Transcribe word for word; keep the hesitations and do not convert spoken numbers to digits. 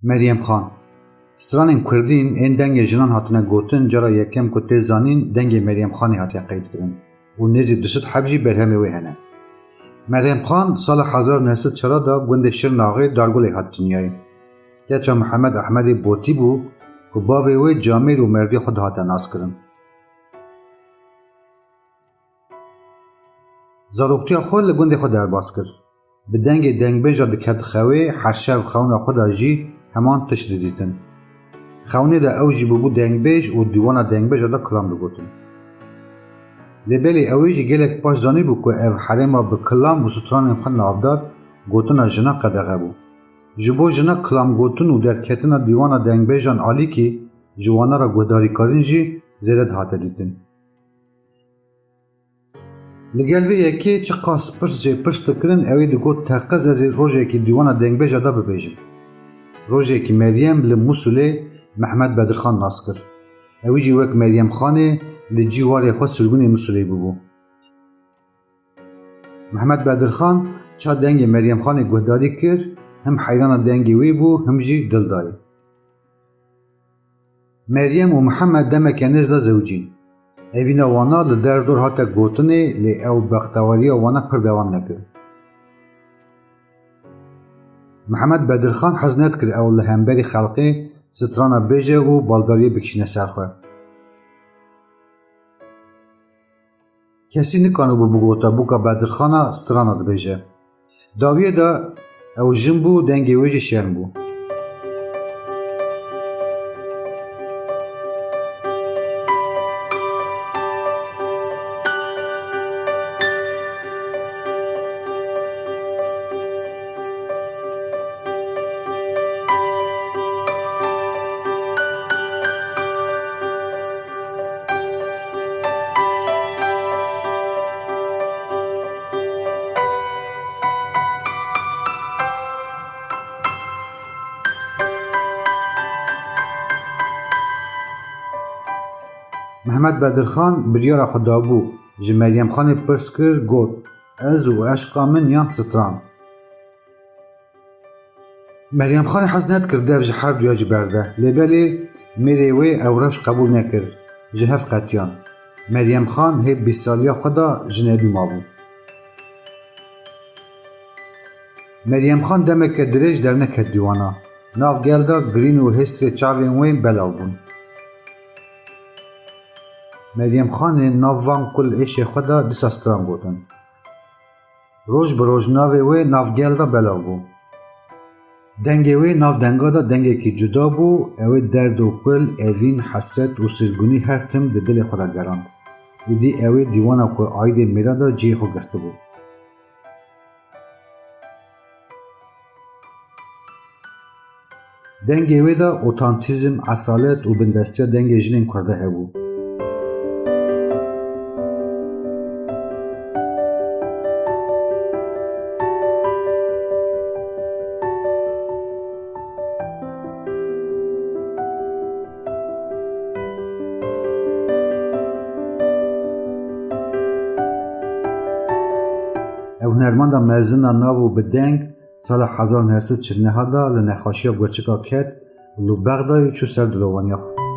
Meryem Xan. Stranên kurdîn ên dengê jinan hatine gotin, cara yekem ku tê zanîn dengê Meryem Xanê hatiye qeydkirin û nêzî du sed heb jî berhemê wê hene. Meryem Xan sala hezar neh sed çar de gundê Şirnaxê Dargolê hat dinyayê. Keça Mihemed Ehmedê Botî bû ku bavê wê camêr û merdiya xwe dihate naskirin. Zaroktiya xwe li gundê xwe derbas kir. Bi dengê dengbêja diket xewê, her şev xewna xwe de jî heman tişt didîtin. Xewnê de ew jî bûbû dengbêj û dîwana dengbêja de kilam digotin. Lê belê ew ê jî gelek paş zanîbû ku ev herêma bi kilam û stranên xwe navdar, gotina jinan qedexe bû. Ji bo jina kilamgotin û derketina dîwana dengbêjan alîkî, ji wana re guhdarîkarin jî zêde dihate dîtin. Li gel vê yekê çiqas pirs jê pirs dikirin, ew ê digot, teqez ez ê rojekî dîwana dengbêja de bibêjim. Rojekî Meryem li Musulê Mehmet Bedirxan nas kir. Ewî jî wek Meryem Xanê li cî warê xwe sirgûnê Musulê bûbû. Mehmet Bedirxan ça dengê Meryem Xanê guhdarî kir, him heyrana dengê wî bû, him jî dil dayê. Meryem û Mihemed demeke nêz de zewicîn. Evîna wana li derdor hate gotinê, lê ew bextewariya wana pir dewam nekir. Mihemed Bedirxan hez nedikir ew li hemberî xelkê strana bêje û baldariyê bikişîne ser xwe. Kesî nikanibû bigota bûka Bedirxana strana dibêje. Dawiyê de ew jin bû, dengê wê jî şên bû. Mehmet Bedirxan biryara xwe dabû, ji Meryem Xanê pirs kir, got, ez û eşqa min yan stran? Meryem Xanê hez nedikir dev ji her duya jî berde, lê belê mêrê wê ew rewş qebûl nekir, ji hev qetiyan. Meryem Xan hê bîst saliya xwe de ji nebî mabû. Meryem Xan demeke dirêj derneket dîwana. Nav gel de girîn û hêstirê çavên wê belav bûn. Meryem Xanê nav van kul êşê xwe de dîsa stran gotin. Roj bi roj navê wê nav gel de belav bû. Dengê wê nav denga de dengekî cuda bû, ew ê derd û kul, evîn, hesret û sirgûnî her tim di dilê xwe de gerand. Êdî ew ê dîwana ku aîdê mêra de cihê xwe girtibû. Dengê wê de otantîzm, esalet û bindestiya dengê jinên Kurda hebû. Ew hunermenda mezin a nav û bi deng sala hezar neh sed çil neh de li nexweşiya gurçika ket û li Bexdayê çû ser dilovaniya xwe.